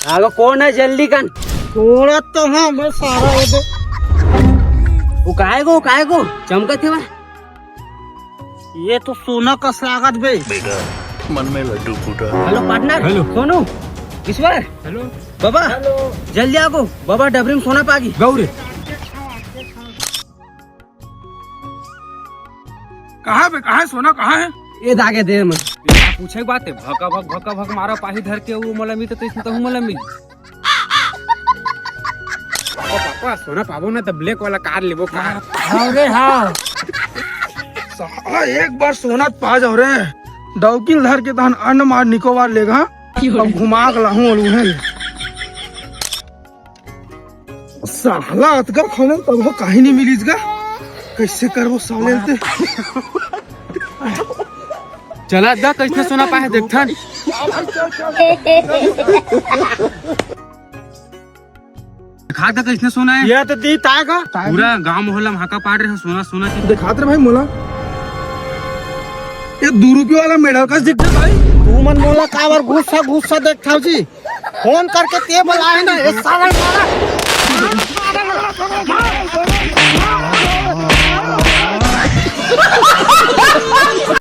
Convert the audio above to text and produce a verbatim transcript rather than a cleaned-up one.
आगो, कौन है जल्दी कन? थोड़ा तो हाँ, मैं सारा हो दे। वो काय गो, काय गो चमकत हे? ये तो सोना का स्वागत बे। मन में लड्डू फूटा। Hello partner. हेलो। सोनू। ईश्वर। हेलो। बाबा। हेलो। जल्दी आगो, बाबा डबरी में सोना पागी। गौरे। कहाँ बे, कहाँ है सोना, कहाँ है? ये दागे दे मन। पूछे के बात है, भका भक, भका भक मारा पाही धर के, वो मोला मिलते तो इसमें तो हूँ मोला मिल। ओ पापा, सोना पाबो ना तो ब्लैक वाला कार लेबो कार। हाँ रे, हाँ। साला एक बार सोना पा जाओ रे, डौकिल धर के तहन अंडमान निकोबार लेगा, अब घुमा के लाहूं और उन्हें। साला अतका खनन तब हो काहे नहीं मिलीस गा? कैसे करबो साले ते? चला दा, कैसने सोना पाहे देखथन। दिखा दा कैसने सोना है। ये तो दी ताय का। पूरा गांव मोहल्ला में हाका पाड़ रहे हो सोना, सोना के। दिखात रे भाई मोला। ये दो रुपये वाला मेडल का दिख भाई। तू मन मोला काबर गुस्सा गुस्सा देखथाव जी। फोन करके ते बुलाए ना, ये साला, साला।